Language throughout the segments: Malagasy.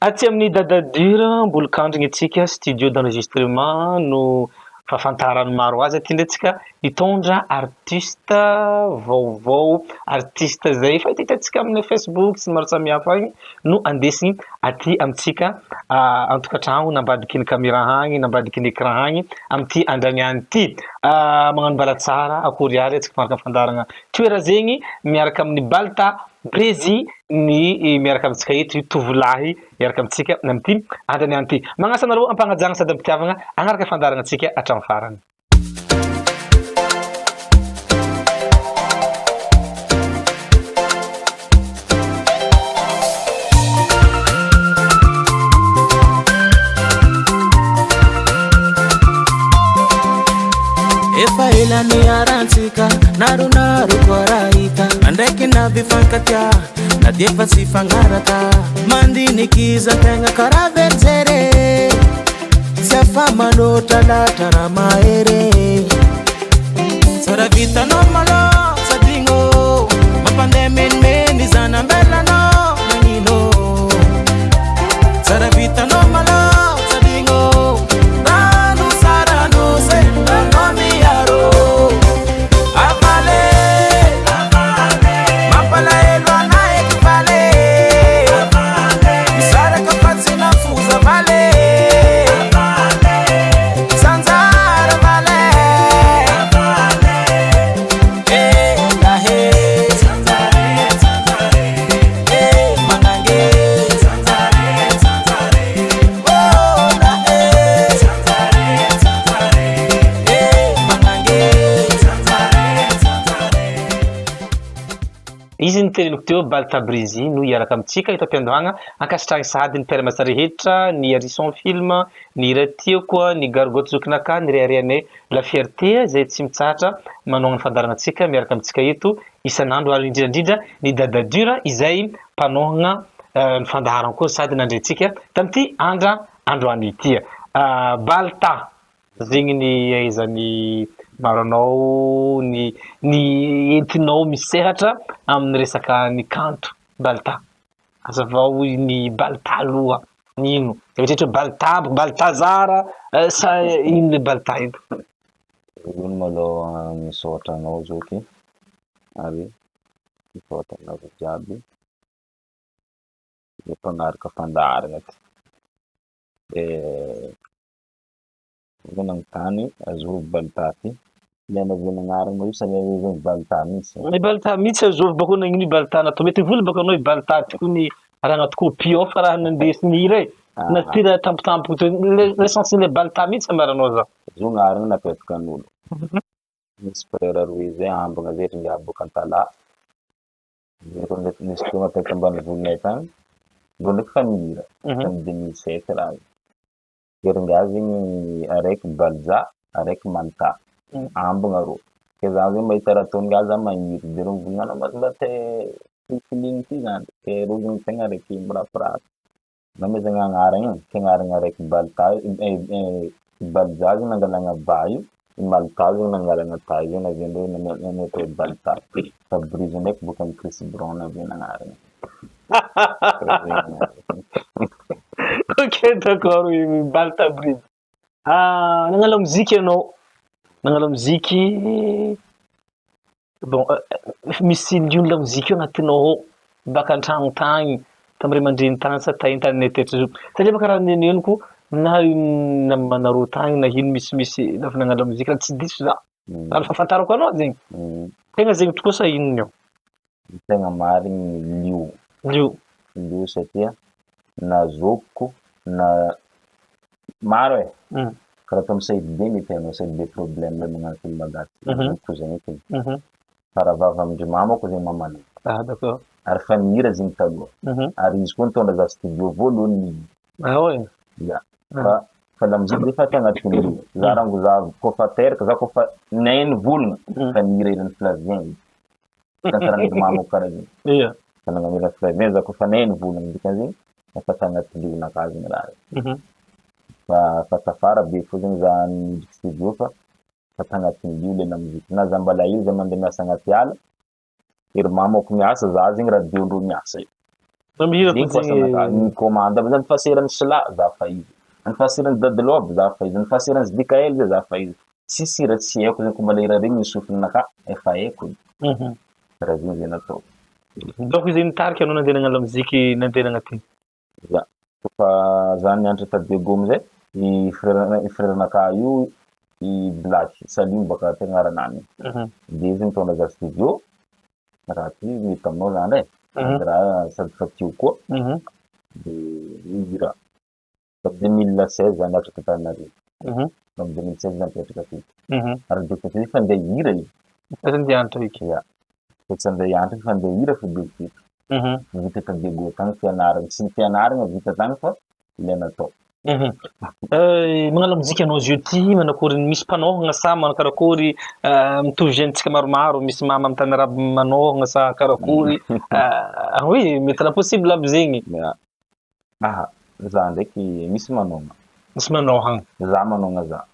Atsy amin'ny Dada Dur Ambolokandrina antsika, studio d'enregistrement no fahafantaran'ny maro azy. Aty indray tsika hitondra artiste vaovao, artiste izay efa hitantsika amin'ny Facebook sy ny maro samihafa agny no andesigny aty amintsika an-tokantragno na ambadiky ny caméra agny na ambadiky ny écran agny amin'ity andraniany ity. Magnano mbala tsara, akory ary antsika mpanaraka ny fandaharana Toera zegny miaraka amin'ny Balta Brezy ny miaraka amintsika eto io tovolahy miaraka amintsika amin'ity andrany any ity. Magnasa anareo am-pagnajagna sady am-pitiavagna hagnaraka fandaharagna antsika hatramin'ny farany. Efa ela niarantsika naronaro koa raha hita Ndraiky na bifankatia na dia efa tsy fagnaraka Mandiniky iza tegna karaha very Tsy afa-manoatra latra raha mahery Tsara vitanao malôha tsy adigno Mampandeha menimeny iza nambelanao nagnino Tsara vitanao malôha tsy adigno Rano sa rano se anao miaro Avale Mampalahelo anah eky vale Misaraka fa tsy nafoza vale Sanjara vale Eh la he Eh manange Oh la he Eh manange Izy no teneniko teo, Balta Breezy no hiaraka amintsika eto am-piandohana. Ankasitrahiny sahady ny mpiara-miasa rehetra, ny Harrison Film, ny Hira Tiako, ny Gargotte Zokinaka, ny Reharehanay La Fierté izay tsy mitsahatra manohana ny fandaharana antsika miaraka amintsika eto isan'andro ary indrindra indrindra ny Dada Dur izay mpanohana ny fandaharana koa sady nandre antsika tamin'ity andra androany ity. Balta. Zegny ny ahaizan'ny maro anao ny ny entinao misehatra amin'ny resaka ny kanto Balta. Azavao ny Balta aloha ino? Eritreritra hoe Balta, Baltazar sa ino le Balta io? Voalohany malôha misaotra anao zoky ary misaotra anareo jiaby le mpagnaraka fandaharana ty. Tonga nanontany azovy Balta ty. Ilay nahazoana anarana io sa ilay Balta mihitsy? I Balta mihitsy azovy bakeo nagnino i Balta natao mety vola bakeo anao i Balta ty koa ny raha anaty copie ao fa raha nandesy ny hira e. Na ty raha tampotampoka teo le sens le Balta mihitsy ambaranao za. Izy io agnarana napetraka an'olo. Misy frère roe zay ambagna zay ry ngiahy boaka Antalaha. Nisy fotoagna teto ambanivolonay tagny, mbô ndraiky fa nihira tamin'ny 2007 raha io. Heringahy zegny araiky Balza, araiky Malta, ambagna rô. Ke za zegny mahita raha ataon'ingahy za magniry, de rô mivolagna anao mba te feeling ty zany, ke rô zegny tegna araiky mirapirapy. Namezagna agnaragna e, ke agnaragna araiky Balta Balza zegny nangalagna ba io, i Malta zegny nangalagna ta io zegny naviandreo nametra hoe Balta. Fa Breezy ndraiky boaka amy Chris Brown naviana agnaragna. Ok d'accord Balta Breezy. Nagnano lamoziky ianao, nagnano lamoziky bon misy liony lamoziky io agnatinao ao baka an-tragno tagny tamin'ny ray aman-dreny tagny sa tagny tany teto zao satria baka raha neneniko na namanareo tagny na ino misimisy avy nagnano lamoziky raha tsy diso za raha ny fahafantarako anao zegny tegna zegny tokoa sa inona io? Ny tegna marigny lio. Lio. Lio satria na zokiko na maro e, karaha ataon'i Saïd be mety hainao Saïd be problème le magnano film gasy, zokiko zegny eky fa rahavavy amin-dry mamako zegny mamanay. Ah d'accord. Ary efa nihira zegny taloha, ary izy koa nitondra za studio voalohany nihira. Ah ouais? Ya, fa fa lamoziky zay efa tagnatin'ny lio, za rango za kôfa teraka za kôfa nahay nivolagna fa nihira hiran'i Flavien izy. Tantaran'ny mamako karaha zegny. Ia. Fa nagnano hira Flavien za kôfa nahay nivolagna dikan'izegny efa tagnaty lionakahy zegny raha io. Fa fa tafara be fô zegny za nidriky studio fa fa tagnatin'ny lio le lamoziky. Na za mbala hely za mandeha miasa agnaty ala, ery mamako miasa za zegny radio-ndreo miasa io. Mihira Zegny fo asanakahy, mi-commande aby, ny faseran'i Sla za fa izy, ny faseran'i Dadilove za fa izy, ny faseran'i Zdikael za fa izy, tsisy hira tsy haiko zegny koa mbola hira regny ny sofinakahy efa haiko edy, karaha zegny zegny nataoko. Donc izy nitarika anao nandeha nagnano lamoziky nandeha nagnaty? Ya, kôfa za nianatra ta Diego amizay, i frère i frère-nakahy io i Black Salim baka tegna agnaranany, de izy nitondra za studio, raha ty mety aminao zany e, sady raha sady fa tiako koa, de nihira. Tamin'ny 2016 za niakatra t'Antananarivo, tamin'ny 2016 za nipetraka teto, ary de efa fa andeha hihira e. Efa andeha hianatra eky. Ya, efa tsy andeha hianatra fa andeha hihira fa de vita. Vita ta Diego tagny fianarana, tsy ny fianarana vita tagny fa ilay natao. Magnano lamozika anao zio ty manakory misy mpanohagna sa manao karakory mitovy jeune-tsika maromaro misy mama amin'ny tany arabo manohagna sa karakory oui mety raha possible aby zegny. Ya. Aha, za ndraiky misy manohagna. Misy manohagna. Za manohagna za.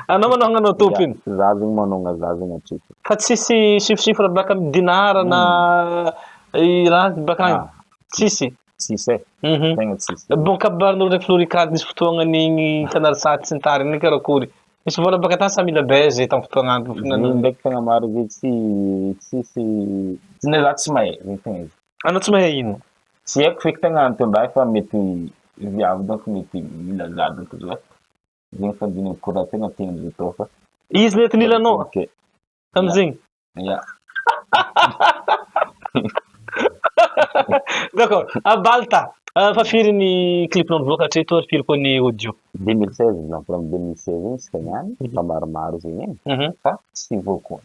Anao manohagna anao tompony. Ya, za zegny manohagna za zegny hatreto. Fa tsisy chiffre baka amin'ny dinara na raha baka agny? Tsisy? Tsisy e, tegna tsisy. Bon kabarin'olo ndraiky Floricad nisy fotoagna n'igny Canalsat sy ny tariny karakory? Misy vôla baka tany sa mila buzz tamin'ny fotoagn'andro? Zegny ndraiky tegna marigny zegny tsy tsisy, za tsy mahay zegny tegna izy. Anao tsy mahay ino? Tsy haiko feky tegna antony raha fa mety viavy donc mety mila za donc izy hoe zegny fandinihako raha tegna tian'izy atao fa. Izy mety mila anao tamizegny? Ya. D'accord. Balta, fa firy ny clip-nao nivoaka hatreto ary firy koa ny audio? 2016 exemple amin'ny 2016 igny isika niany fa maromaro zegny e fa tsy voakonto.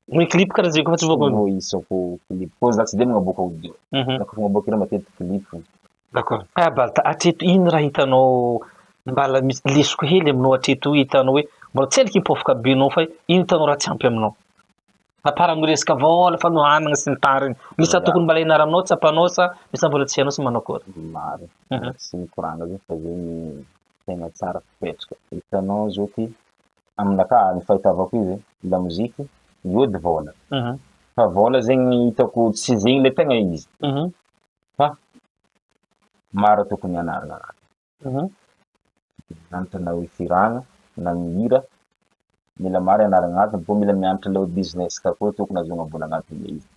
Ny clip karaha zay koa fa tsy voakonto. Tsy voaisako clip koa za tsy de magnaboaka audio. Za koa fa magnaboaka hira matetiky clip fogna. D'accord. Ah Balta, hatreto ino raha hitanao mbala misy lesoko hely aminao hatreto hitanao hoe mbola tsy endriky mipofoka be anao fa ino hitanao raha tsy ampy aminao? À part amin'ny resaka vôla, fanohanana sy ny tariny. Misy raha tokony mbala hianaranao tsapanao sa misy raha mbola tsy hainao sa manao akory? Maro. Tsy mikoragna zegny fa zegny tegna tsara fipetraka. Hitanao zao ty, aminakahy ny fahitavako izy, lamoziky miody vôla. Fa vôla zegny hitako tsy zegny le tegna izy. Fa maro tokony hianarana raha. Mianatra na hoe fihirana na mihira, mila maro ianarana azy, mbô mila mianatra le hoe business ka koa tokony ahazoana vola agnatin'le izy.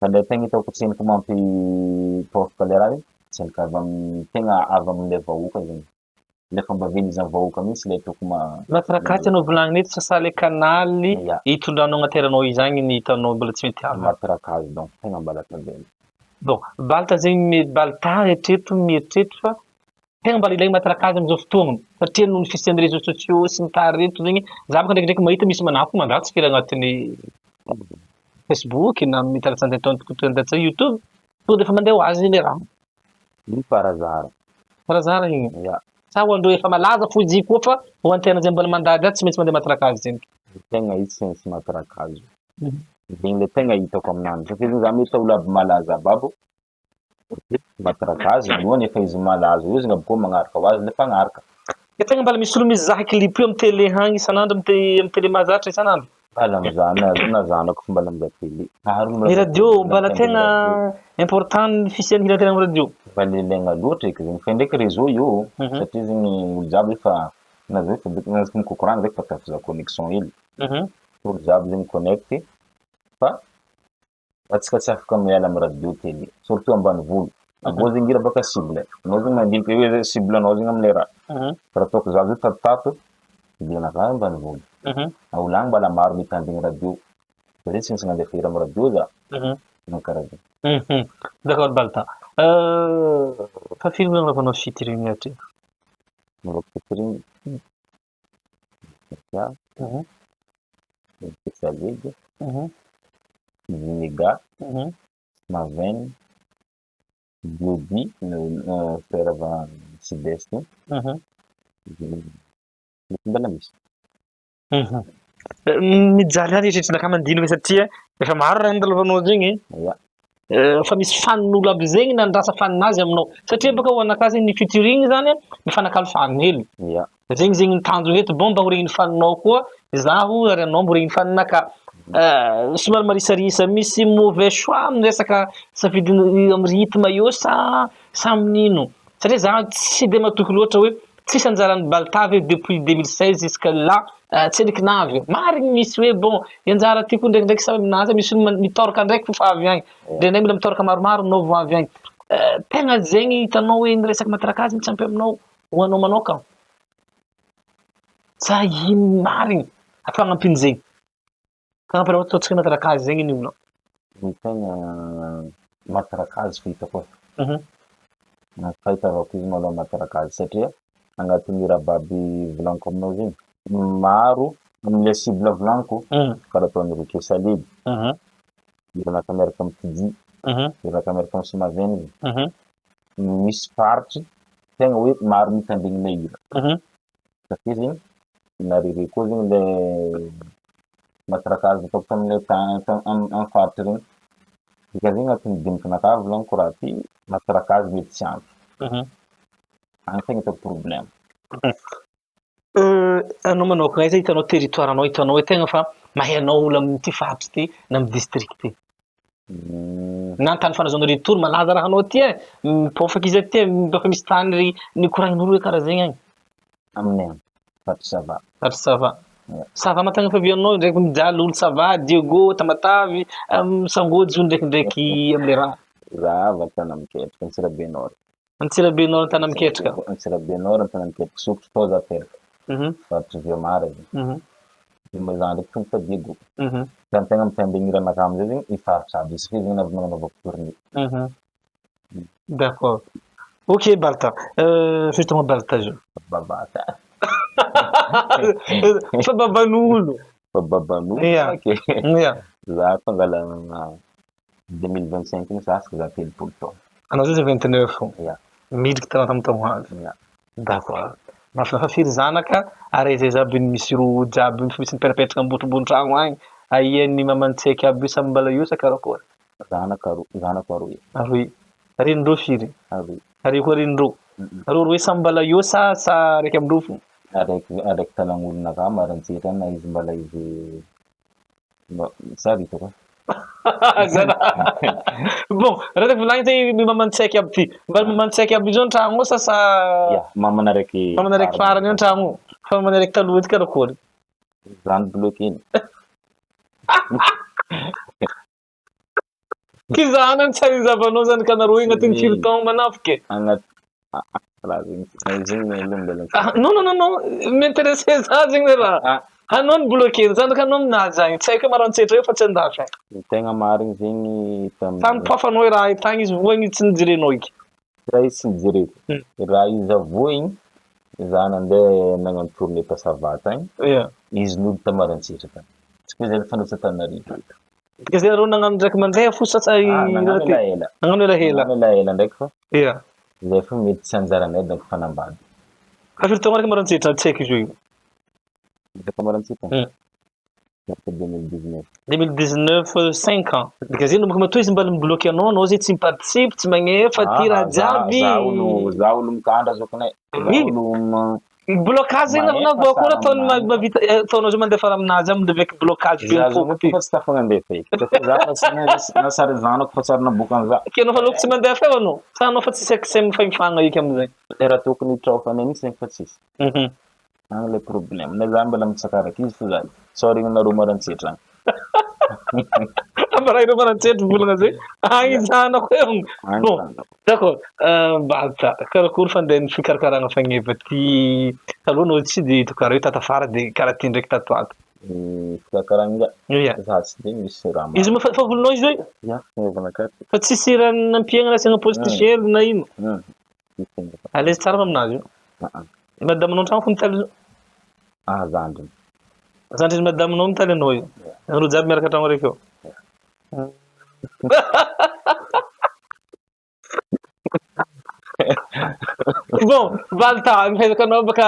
Fa le tegna hitako tsendriky mampipôfoka le raha io, tsendriky avy amin'ny tegna avy amin'le vahoaka zegny. Le fomba velizan'ny vahoaka mihitsy le tokony ma. Matrakaty anao volagnina eto sasa le canal itondranao agnateranao izagny ny hitanao mbola tsy mety avy. Matrakazy donc tegna mbala tandremo. Bon, Balta zegny Balta eritrereto mieritreritry fa tegna mbola ilaigny matrakazy amizao fotoagna satria noho ny fisian'ny réseaux sociaux sy ny tariny reto zegny za bôka ndraikindraiky mahita misy manafo mandratsy kely agnatin'ny Facebook na amin'ny YouTube tonga de efa mandeha ho azy le raha. Iny par hasard. Par hasard igny? Ya. Sa ho andreo efa malaza fo izy koa fa ho antegna zay mbola mandady azy tsy maintsy mandeha matrakazo zegny. Tegna izy tsy maintsy matrakazo. Zegny le tegna hitako aminanjy satria zegny za mahita olo aby malaza aby aby matrakazo aloha nefa izy malaza io izy abôkeo magnaraka ho azy le mpagnaraka. Ke tegna mbola misy olo mizaha clip io amy télé agny isan'andro amy té- télé mahazatra isan'andro? Mbala mizaha na na zanako fo mbala mizaha télé. Maro Ny radio mbala tegna important ny fisian'ny hira tegna amy radio. Mbala ilaigna loatra eky zegny fa ndraiky réseau io satria zegny olo jiaby efa na zao efa beka na mikoragna ndraiky fa tafizaha connexion hely. Olo jiaby zegny miconnecte fa antsika tsy afaka miala amy radio télé surtout ambanivolo. Avô zegny hira baka cible. Anao zegny mandiniky hoe cible anao zegny amle raha. Raha ataoko za zao tatotato cible anakahy ambanivolo. Olo agny mbala maro mitandregny radio. Fa zay tsy maintsy mandefa hira amy radio za. Manao karaha zay. D'accord Balta. Fa firy moa nanaovanao featuring hatreto? Nanaovako featuring Salegy, Mega, Maven, Glody, frère avy any Sud-Est igny, mbola misy. Mijaly ihany eritreritrinakahy mandinika satria efa maro raha nandalovanao zegny e. Ya. Fa misy fanin'olo aby zegny nandrasa faninazy aminao satria bôka ho anakahy zegny ny featuring zany mifanakalo fanina hely. Ya. Zegny zegny ny tanjona eto bon mba ho regnin'ny faninao koa zaho ary anao mba ho regnin'ny faninakahy. Somary marisarisa, misy mauvais choix amin'ny resaka safidin'ny amin'ny rythme eo sa sa amin'ino? Satria za tsy de matoky loatra hoe tsisy anjaran'i Balta ve depuis 2016 jusque là tsy endriky navy. Marigny misy hoe bon i anjara ty koa ndraikindraiky samy aminazy misy olo mitôraka ndraiky fô fa avy agny, ndraindray mila mitôraka maromaro anao vao avy agny. Tegna zegny hitanao hoe ny resaka matrakazy tsy ampy aminao ho anao manôkana? Sa ino marigny fagnampin'izegny? Fagnampinao ataontsika matrakazy zegny ny olona. Ny tegna matrakazy fahitako azy. Ny fahitavako izy malôha matrakazy satria agnatin'ny rahababy volaniko aminao zegny, maro am'le cible volaniko karaha ataon'ny Rocky Salidy, Iranaka miaraka amy Tiji, Iranaka miaraka amy Somavenina, misy faritry tegna hoe maro mitandregny le hira. Satria zegny narire koa zegny le matrakazy nataoko tamin'ilay amy faritra regny. Dikany zegny agnatin'ny dinikinakahy volaniko raha ty matrakazy mety tsy ampy. Agny tegna hitako problème. Anao manokana aiza hitanao territoire anao hitanao hoe tegna fa mahay anao olo amin'ity faritry ty na amin'ny district ty? Na ny tany fanazonao retour malaza raha anao aty e, mipôfaka izy aty e, efa misy tany ry nikoragnin'olo hoe karaha zegny agny. Aminay agny, faritry Sava. Faritry Sava. Sava mahatagny fiavianao ndraiky mijaly olo Sava, Diego, Tamatave, Sangojo ndraikindraiky amle raha. Za avy an-tana miketrika, Antsirabe Nord. Antsirabe Nord an-tana miketrika. Antsirabe Nord an-tana miketrika, sokotry tao za teraka. Faritry Vieux-Mare zegny. De mba za ndraiky tonga ta Diego. Ka ny tegna mitandregny hiranakahy amizay zegny i faritra aby satria zegny avy nagnanaovako tournée. D'accord. Ok Balta. Firy taogno Balta zio? Babata. Fa baban'olo. Fa baban'olo. Ia. Ok. Ia. Za fangalana 2025 iny za za 30 taona. Anao zao zay 29. Ia. Midriky 30 amin'ny taogno avy. Ia. D'accord. Mahafinaritra firy zanaka ary aiza aiza aby ny misy ro jiaby misy mipetrapetraka ambotrimbotrano tragno agny. Aia ny maman'i Tsaiky aby io samy mbala io sa karakory? Zanaka roa, zanako aroy. Aroy. Renindreo firy? Aroy. Are koa renindreo? Reo roe samy mbala eo sa sa araiky amindreo fo? Araiky araiky talagn'olonakahy marantsirana na izy mbala izy sary hitako. Bon, raha volagny zay maman'i Tsaiky aby ty. Mba maman'i Tsaiky aby io zao an-tragno ao sa sa Ya, mamana araiky mamana araiky farany io an-tragno ao? Fa mamana araiky taloha ty karakory? Zany bloqué-ny. Kizana ny tsy ahizavanao zany ka nareo agnatin'ny firy taogno manafika e? Agnaty raha zegny zegny aloha mbola tsy Ah, non non non non, m'intéressé za zegny le raha. Ah. Anao ny bloqué zany ka anao aminazy agny, tsy haiko hoe maroantsetra eo fa tsy andafy agny. Ny tegna marigny zegny tamin'ny Tany poafanao i raha io tagny izy voa igny tsy nijerenao eky. Raha izy tsy nijereko. Raha izy avoa igny, za nandeha nagnano tournée ta Sava tagny, izy nody ta Maroantsetra tagny. Tsy ko zay nifandraisa Antananarivo eto. Dika zay nareo nagnano ndraiky mandeha fo sa Ah, nagnano elaela. Nagnano elaela. Nagnano elaela ndraiky fa Ia. zay fo mety tsy anjaranay donc fanambady. Fa firy taogno araiky Maroantsetra tsy haiko izy io. Ndraiky Maroantsetra? Ndraiky 2019. 2019, 5 ans. Dika zay nanomboka matoa izy mbala mi-bloquer anao, anao zay tsy mi-participe, tsy magnefa ty raha jiaby. Za olo za olo mikandra zokinay. Za Oui. olo ma- Blocage zegny Mahefa na voa akory tsara ataony aminazy. mahavita ataonao zao mandefa raha aminazy aminy avec blocage be Za zao mipoko ty. fa tsy tafagnandefa eky. Satria za fa tsy na sary zanako fa tsary naboakan'ny za. Ke anao fa loko tsy mandefa eo anao. Sa anao fa tsisy accès amin'ny fahefagna eky amizay. Le raha tokony hitraofanay mihitsy zegny fa tsisy. Agny le problème. Na za mbola mitsakaraky izy fo za. Sao regninareo maroantsetra agny. Ambarahireo maroantsetra volagna zay. Agny zanako eo. Agny Bon, zanako. d'accord. Mbalta, karakory fandehan'ny fikarakarana fagneva ty taloha anao tsy de hitako karaha hoe tato afara de karaha ty ndraiky tato ato. Ny fikarakarana nga? Ia. Za tsy de misy raha maro. Izy moa fa volonao izy hoe? Ia, fagnevana ka. Fa tsisy raha nampiaigna nasiagna poste gel na ino? À l'aise tsara fa aminazy io. Madamanao an-tragno fo mitaly io. Ah, zandriny. Zandriny madamanao mitaly anao io. Nareo jiaby miaraka an-tragno araiky eo. Bon, Balta, miezaka anao baka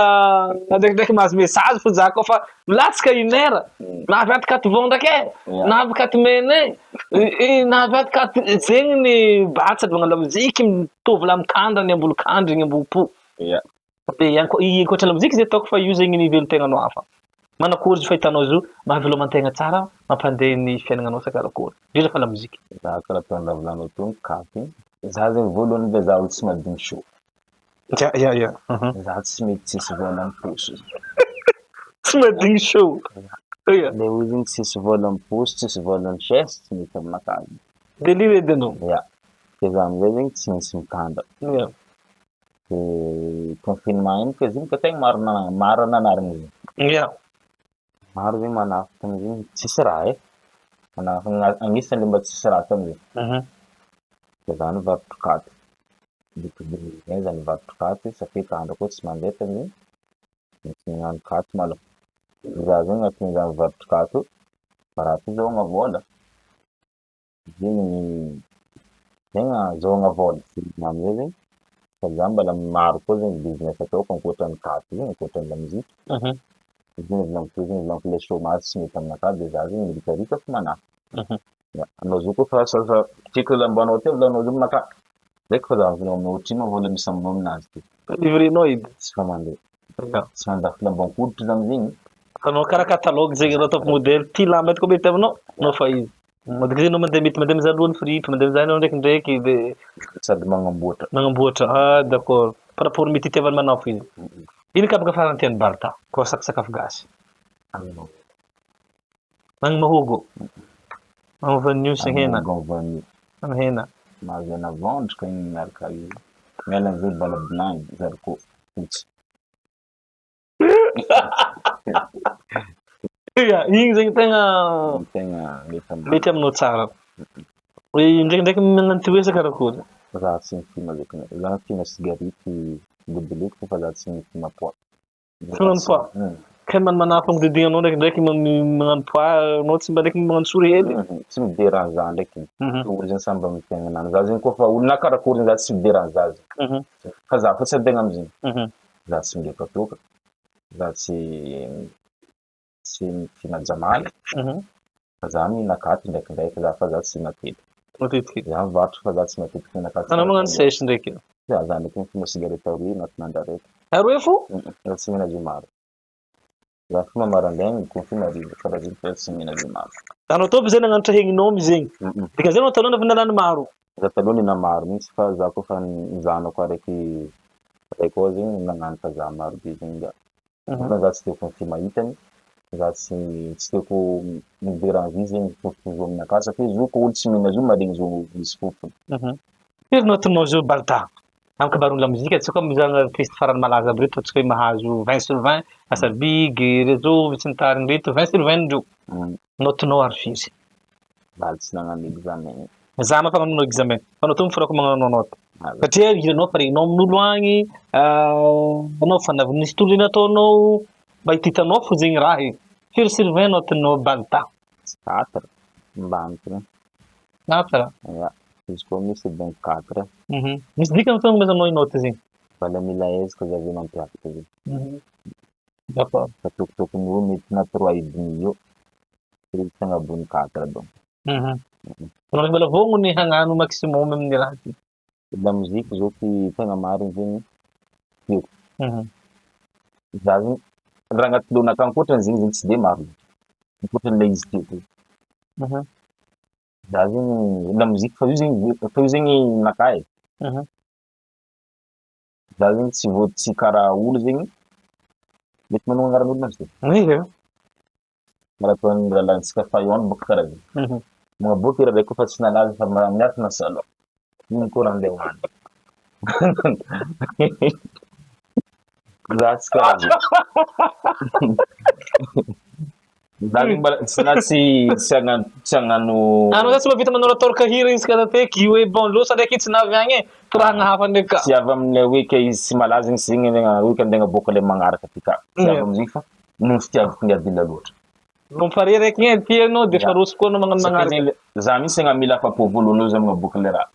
ndraikindraiky mahazo message fo za koa fa milatsaka une heure. Navy ato quatre vent ndraiky e, navy quatre mena e, navy ato quatre zegny ny batsa magnano lamoziky mitovy lamokandra ny ambolokandry ny ambom-po. Ia. De ankoatra lamoziky zay ataoko fa io zegny ny velon-tegnanao hafa. Manakory izy fahitanao izy io, mahaveloman-tegna tsara, mampandeha ny fiaignananao sa karakory? Indrindra fa lamoziky. Za karaha ataon'ny raha volaninao teo mikapy, za zegny voalohany aloha za olo tsy mahadigny show. Ya ya ya. Za tsy mety tsisy vôla am paosy. Tsy mahadigny show. Ya. Le ozy igny tsisy vôla am paosy, tsisy vôla am chaise, tsy mety aminakahy. Délire edy anao. Ya. De za amizay zegny tsy maintsy mitandra. Ya. De confinement igny fa izy igny ka tegna maro na- maro nanarigny izy. Ya. Maro zegny manafika tamizigny tsisy raha e. Manafina agnisan'ny le mba tsisy raha tamizigny. De za nivarotro katy. Depuis 2020 za nivarotro katy satria tandra koa tsy mandeha tamizigny. Maintsy nagnano katy malôha. Za zegny agnatin'ny za mivarotro katy io, raha ty zahoagna vôla. Zegny tegna azahoagna vôla amizay zegny fa za mbola maro koa zegny business ataoko ankoatran'ny katy io, ankoatran'ny lamoziky. Izy io volaniko teo zegny volaniko le chômage tsy mety aminakahy de za zegny mirikarika fo manahy. Ya, anao zao koa fa asa fa tiako lambanao ty volanao zao aminakahy, ndraiky fa za mivolagna aminao ohatrino vola misy aminao aminazy ty. Livrenao edy. Tsy fa mandeha. Tsy mandafo lamban-koditra za amizegny. Anao karaha catalogue zegny anao ataoko modèle ty lamba ty koa mety aminao, anao fa izy. Madika zay anao mandeha mety mandeha mizaha alohan'ny fripy, mandeha mizaha anao ndraikindraiky de. Sady magnamboatra. Magnamboatra, ah d'accord. Par rapport mety itiavany manafo izy. Ino kabaka farany tian'i Bartha koa sakafo gasy? Agny mahôgo. Agny vanio sy hena. Agny vanio. Agny hena. Mahazo hena vondroka igny miaraka io. Miala amizay bala bilany, zarikô fotsy. Ya, igny zegny tegna Tegna mety aminao. mety aminao tsara. Ndraikindraiky magnano ty hoe sa karakory? Za tsy mifima zeky. Za mifima sigarety godileko fa za tsy mifima poids. Tsy magnano poids? Kay manafo magnodidina anao ndraikindraiky magnano poids, anao tsy mba ndraiky magnano sory hely? Tsy mi-dérange za ndraiky. Olo zegny samby amy fiaignanany. Za zegny koa fa olo na karakory zegny za tsy mi-dérange za zegny. Fa za fo tsy antegna amizegny. Za tsy migiaka toaka, za tsy tsy mifina jamaly, fa za mihina katy ndraikindraiky za fa za tsy matetiky. Matetiky. Za mivarotra fa za tsy matetiky mihina katy. Anao magnano sèche ndraiky? Ya, za ndraiky mifina cigarette aroe agnatin'andro araiky. Aroe fo? Za tsy mihina jus maro. Za fima marandraigny, koa mifina hariva, karaha zegny fa za tsy mihina jus maro. Anao tôpy zay nagnano trahegnin'omby zegny. Dikan'izay anao taloha nalany maro. Za taloha nihina maro mihitsy fa za koa fa zanako araiky araiky ao zegny nagnano za maro be zegny nga. Nefa za tsy tiako mifima hitany, za tsy tsy tiako mi-déranger zegny fofo aminakahy satria izy io koa olo tsy mihina izy io maharegny izy io misy fofony. Firy no ataonao zao Balta? Amin'ny kabaron'ny lamozika, tsy haiko amizany artiste farany malaza aby reto, ataontsika hoe mahazo 20 sur 20, Asa Big, Rezo, sy ny tariny reto, 20 sur 20 ndreo. Note-nao ary firy? Mbola tsy nagnano examen. Za mampagnano examen. Fa anao to miforako magnano note. Satria hiranao fa regninao amin'olo agny, anao fa navy nisy tournée nataonao, mba hititanao fo zegny raha e. Firy sur 20 note-nao Balta? Quatre, ambany koa. Quatre? Ya, izy koa misy donc quatre. Misy dikany fa nomezanao i note zegny? Mbola mila ezaka za vao mampiakatra zegny. D'accord. Fa tokotokony ho mety na trois et demi eo, tsy agnabon'ny quatre donc. Anao mbola vognona hagnano maximum amin'ny raha ty. Lamoziky zao ty tegna marigny zegny tiako. Za zegny raha agnaty lohanakahy ankoatran'izegny zegny tsy de maro loatra, ankoatran'ilay izy tiako io. Za zegny lamoziky fa io zegny fa io zegny nakahy e. Za zegny tsy voa tsy karaha olo zegny, mety manao agnaran'olo mantsy de. Ia. Karaha ataon'ny rahalahintsika Fayon bôka karaha zay. Magnaboaka hira raiky koa fa tsy nalaza fa miafina salon. Ino koa raha andeha hohanina. Za tsy karaha zay. Za zegny mbola tsy na tsy tsy hagnano tsy hagnano. Anao zany tsy mahavita manao tôrka hira izy karaha feky hoe bon loatra ndraiky tsy navy agny e, torahagna hafa ndraiky ka. Tsy avy amin'ilay hoe ke izy tsy malaza igny sy igny hoe ke andeha hagnaboaka ilay magnaraka ty ka. Tsy avy amin'izay fa noho ny fitiavako ny Adila loatra. Mimpare raiky igny ty anao de efa roso koa anao magnano Satria magnaraka. zegny za mihitsy zegny mila afa-po voalohany aloha za magnaboaka ilay raha.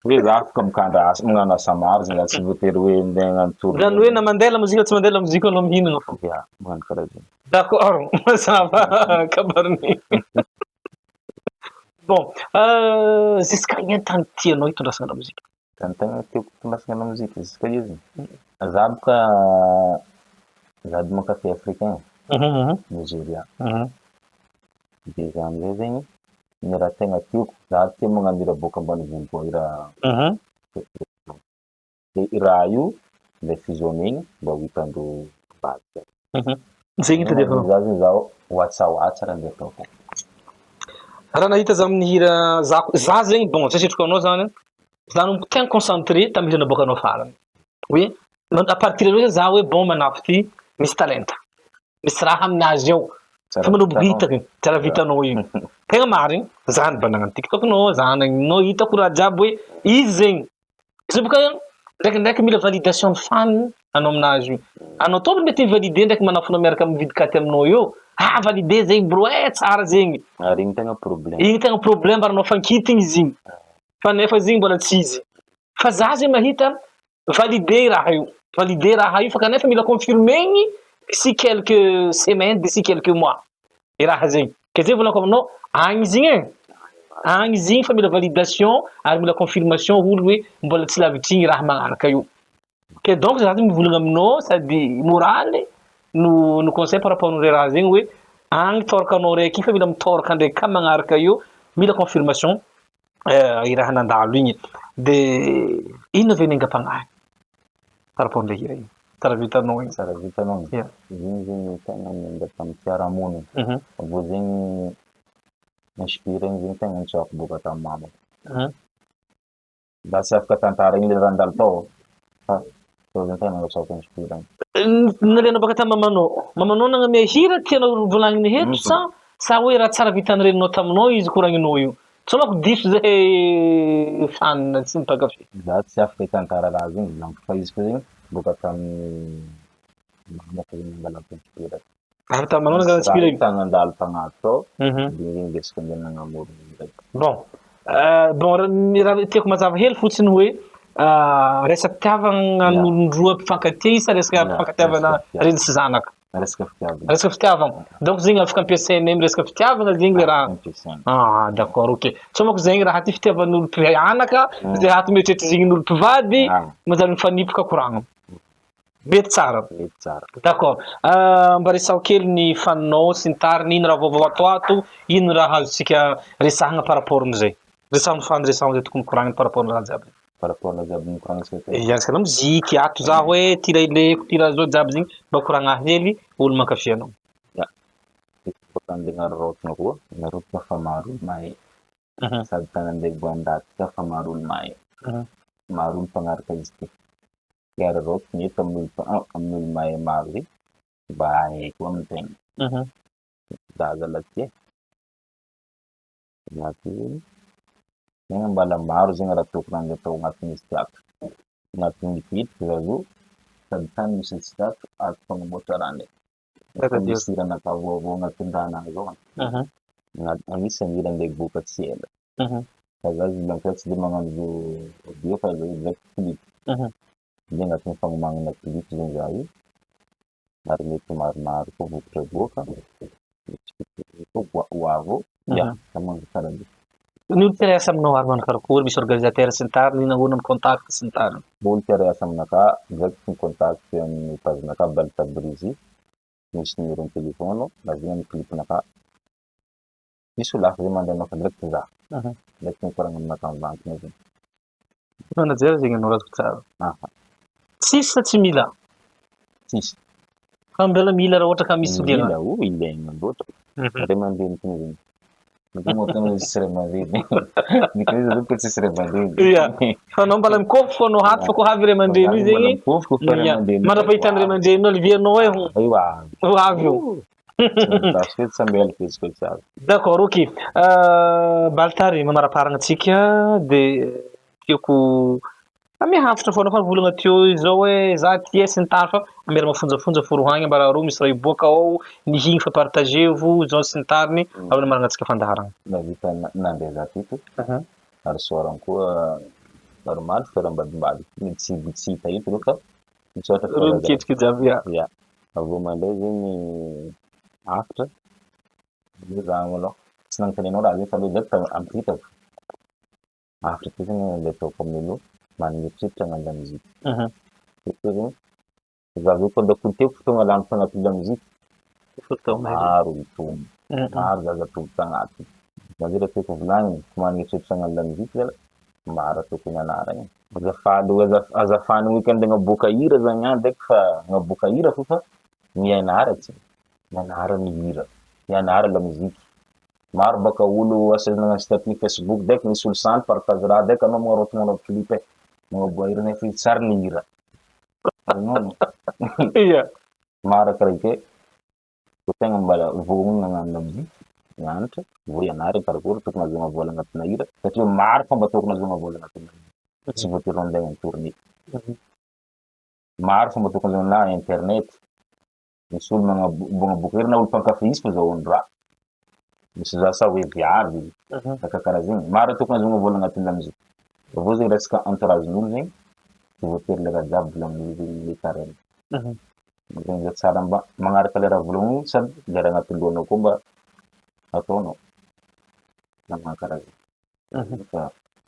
Hoe za afaka mikandra asa, magnano asa maro zegny za tsy voatery hoe andeha hagnano tournée. Zany hoe na mandeha lamozika na tsy mandeha lamozika anao mihinagna fô. Ya, magnano karaha zegny. D'accord, mazava kabariny. Bon, jusqu'à ino tany tianao hitondrasana lamozika? Tany tegna tiako hitondrasana lamozika jusqu'à iza? Za boka za edy mankafy africain, Nigeria. De za amizay zegny ny raha tegna tiako, za tia magnano hira boaka ambanivolo koa, hira de i raha io le fusionner-gny mba ho hitandreo ambadika. Zegny itadiavanao. Za zegny zaho watsa-watsa raha andeha ataoko. Raha nahita za amin'ny hira za za zegny bon tsy asitriko anao zany, za nanomboka tegna concentré tamin'ny hira naboakanao farany. Hoe à partir eo za hoe bon manafo ty misy talenta, misy raha aminazy ao. Fa manomboka hitako igny, tsara vitanao igny. Tegna marigny, za nibanagna ny TikTok-nao, za nagnino hitako raha jiaby hoe izy zegny. Izy io boka ndraikindraiky mila validation ny fan anao aminazy io. Anao tompony mety mi-valider ndraiky manafonao miaraka mividy katy aminao eo. Ah validé zegny bro eh tsara zegny. Ary igny tegna problème. Igny tegna problème ary anao fankitigny izy igny. Fa nefa izy igny mbola tsy izy. Fa za zegny mahita validé raha io. Validé raha io fa kanefa mila confirmer-gny d'ici quelques semaines, d'ici quelques mois. I raha zegny. Ke zay volaniko aminao, agny izy igny e. Agny izy igny fa mila validation ary mila confirmation olo hoe mbola tsy lavitry igny raha magnaraka io. Ke donc za zegny mivolagna aminao sady moraly no no conseil par rapport amle raha zegny hoe agny tôraka anao raiky igny fa mila mitôraka ndraiky ka magnaraka io, mila confirmation i raha nandalo igny. De ino ve ny aingam-pagnahy par rapport amle hira igny? Tsara vitanao igny. Tsara vitanao igny. Ia. Igny zegny tegna niainga tamin'ny fiarahamonina. Avy eo zegny inspiré zegny tegna nitsoahako boaka tamin'ny mamako. Za tsy afaka tantara igny le raha nandalo tao fa tao zegny tegna nitsoahako inspiré. Nalainao baka tamin'ny mamanao. Mamanao nagnamia hira tianao volagniny eto sa hoe raha tsara vitan'ny reninao taminao izy koragninao io? Sao manko diso zahay fan sy ny mpankafy. Za tsy afaka hitantara raha zegny volaniko fa izy koa zegny boaka tamin'ny mamako zegny nangalako inspiré. Avy tamin'ny mamanao nangala inspiré io? Raha nandalo tagnaty tao de igny indesiko andeha nagnamorogno ndraiky. Bon, bon ny raha tiako mazava hely fotsiny hoe resa-pitiavagna an'olon-droa mpifankatia sa resaka fifankatiavana reny sy zanaka? Resaka fitiavagna. Resaka fitiavagna. Donc zegny afaka ampiasainay amin'ny resaka fitiavagna zegny le raha. Ampiasaina. Ah d'accord ok. Sao manko zegny raha ty fitiavan'olo mpianaka, zay ato mieritreritra zegny n'olo mpivady, manjary mifanipoka koragna. Mety tsara. Mety tsara. D'accord. Mba resaho kely ny faninao sy ny tariny, ino raha vaovao ato ato, ino raha azontsika resahagna par rapport amizay. Resaho ny fany, resaho zay tokony koragnina par rapport amin'ny raha jiaby. Par rapport raha jiaby nikoragnintsika teo. Ia, resaka lamoziky, ato za hoe ty raha ilaiko, ty raha zao jiaby zegny, mba koragna hely olo mankafy anao. Ia. Boaka andeha nararaotina koa, nararaotina fa maro olo mahay. Sady tany andeha goan-daty ka fa maro olo mahay. Maro olo mpagnaraka izy ty. Ke araraotina eto amin'olo amin'olo mahay maro zay mba hahay koa amin'ny tegna. Za zalahy ty e. Za ty zegny, tegna mbala maro zegny raha tokony andeha atao agnatin'izy ty ato. Agnatin'ny miketriky za zao, sady tany misy antsika ato, ato fagnamboatra raha ndraiky. Efa misy hira natao vaovao agnatin'ny raha anahy zao an. Anisan'ny hira andeha hiboaka tsy ela. Fa za volaniko za tsy de magnano audio fa za direct clip. De agnatin'ny fagnomagnana clip zegny za io, ary mety maromaro koa vokatra aboaka, mety koa ho avy eo, ia, za magnano karaha zay. Ny olo mpiara-miasa aminao ary manao karakory, misy organisateur sy ny tariny, nahoana ny contact sy ny tariny? Olo mpiara-miasa aminakahy, direct ny contact amin'ny page-nakahy Balta Breezy, misy numéro-n'ny téléphone, lazina amin'ny clip-nakahy. Misy olo hafa zay mandeha anao fa direct za. Direct mikoragna aminakahy mivantana zegny. Manager zegny anao azoko tsara. Aha. Tsisy sa tsy mila? Tsisy. Fa mbola mila raha ohatra ka misy liana. Mila, oh ilaigna loatra. Ray aman-dreny koa zegny. Ny moa tegna izy tsy ray aman-dreny. Ny koa izy aloha tsisy ray aman-dreny. Ia. Fa anao mbola mikôfy fô anao ato fa koa avy ray aman-dreny io Mbola zegny. mikôfy koa fa ray Ia. aman-dreny. Mandra-pahitany ray aman-dreninao alivianao e. Io avy. Ho avy io. Tsy mety samby ela izy koa tsy avy. D'accord, ok. Baltary manara-parana antsika de tiako mihavitra foana fa volagna teo izao hoe za tia sy ny tariny fa miara mafonjafonja fo roa agny ambara roa misy raha hiboaka ao, ny higny fa partagevo zao sy ny tariny aloha maranantsika fandaharana. Navita nandeha za teto ary soarany koa normal fiarambadimbady mety tsy hita eto aloha fa misaotra Reo miketrika jiaby ia. Ia. Avy eo mandeha zegny hafatra za aloha tsy nanontanianao raha zegny fa aleo direct ampitako. Hafatra ty zegny le ataoko amin'olo manana eritreritra hagnano lamoziky. Eto zegny. Za avy eo koa andakoly teo fotoagna laniko tagnatin'ny lamoziky, maro mitombo, maro zaza tombo tagnatiny. Za zay raha tiako volagniny, ko managna eritreritra hagnano lamoziky zalahy, maro raha tokony hianaragna e. Azafady azafady weekend agnaboaka hira zany any ndraiky fa agnaboaka hira fô fa mianara tsy, mianara mihira, mianara lamoziky. Maro baka olo asa nagnano statut Facebook ndraiky misy olo sany partage raha ndraiky anao magnarôtogno manao clip e, magnaboa hira nefa izy tsary nihira. Ia. Maro karaha ke, ko tegna mbala vognona hagnano lamoziky, mianatra, vô ianarana karakôry tokony ahazoana vôla agnatina hira satria maro fomba tokony ahazoana vôla agnatina hira, tsy voatery mandeha en tournée. Maro fomba tokony ahazoana na internet, misy olo magnaboaka hira na olo mpankafy izy fa zahoany raha, misy za sa hoe viavy, raha karaha zegny, maro raha tokony ahazoana vôla agnatin'ny lamoziky. Avô zegny resaka entourage-n'olo zegny, tsy voatery le raha jiaby volagnin'olo zegny mety harena. Zegny zay tsara mba magnaraka le raha volagnin'olo sady le raha agnatin'ny lohanao koa mba ataonao. Magnano karaha zegny.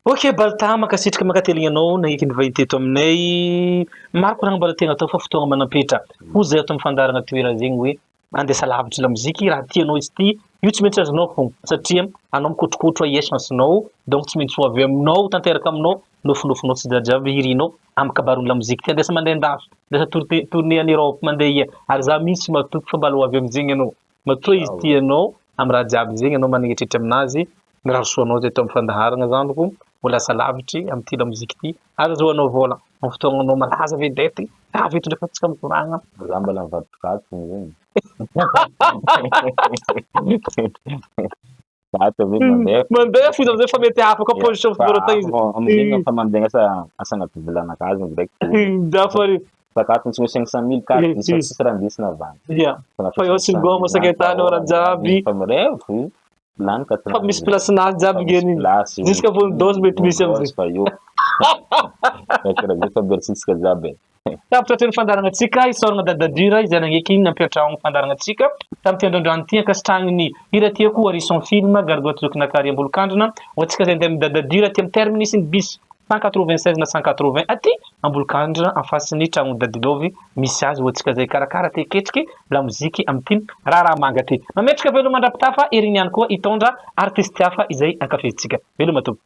Ok Balta, mankasitraka mankateligny anao nagneky nivahiny teto aminay. Maro koragna mbola tiagna atao fa fotoagna manam-petra. Hoy zay ato amin'ny fandaharana toerana zegny hoe andesa lavitry lamoziky, raha tianao izy ty, io tsy maintsy azonao fogna satria anao mikotrokotro aia chance-nao, donc tsy maintsy ho avy aminao, tanteraka aminao nofinofinao sy raha jiaby irinao amin'ny kabaron'ny lamoziky ty. Andesa mandeha andafy, andesa tourte- tournée en Europe, mandeha ia, ary za mihitsy matoky fa mbala ho avy amizegny anao. Matoa izy tianao amin'ny raha jiaby zegny anao managna eritreritra aminazy, mirary soa anao zay atao amin'ny fandaharana zandriko, ho lasa lavitry amin'ity lamoziky ity, ary azahoanao vôla amin'ny fotoagnanao malaza vedette, avy eto ndraiky antsika mikoragna. Za mbola mivadika ato fogna zegny. Ato ave mandeha. Mandeha fo izy amizay fa mety hafa koa position fivarotana izy. Amizegny fa mandeha asa asa agnaty volanakahy zegny direct. Dafary. Sakafo tsy misy 500 mille ka tsisy tsisy raha indesina avy any. Ia. Fa eo tsy migôma sakay-tany eo raha jiaby. Fa mirevy fo lany ka Fa misy place-nazy jiaby ngeny igny. Jusqu'à volon-dôzy mety misy amizay. Fa eo. Karaha zay fa bertsitsika jiaby e. Tapitra hatreo ny fandaharanantsika, isaorana Dada Dura izay nagneky nampiantrano ny fandaharanantsika tamin'ity androandroany ity, ankasitrahagny ny hira tiako Harrison Film, Gargotte Zokinakary Ambolokandrina, ho antsika izay andeha amin'i Dada Dura aty amin'ny terminus ny bus 196 na 180 aty Ambolokandrina en face ny tragnon'i Dadilove misy azy ho antsika izay hikarakara te hiketriky lamoziky amin'ity raharaha manga ty. Mametraka veloma mandra-pitafa heriny ihany koa hitondra artiste hafa izay ankafizintsika. Veloma tompoko.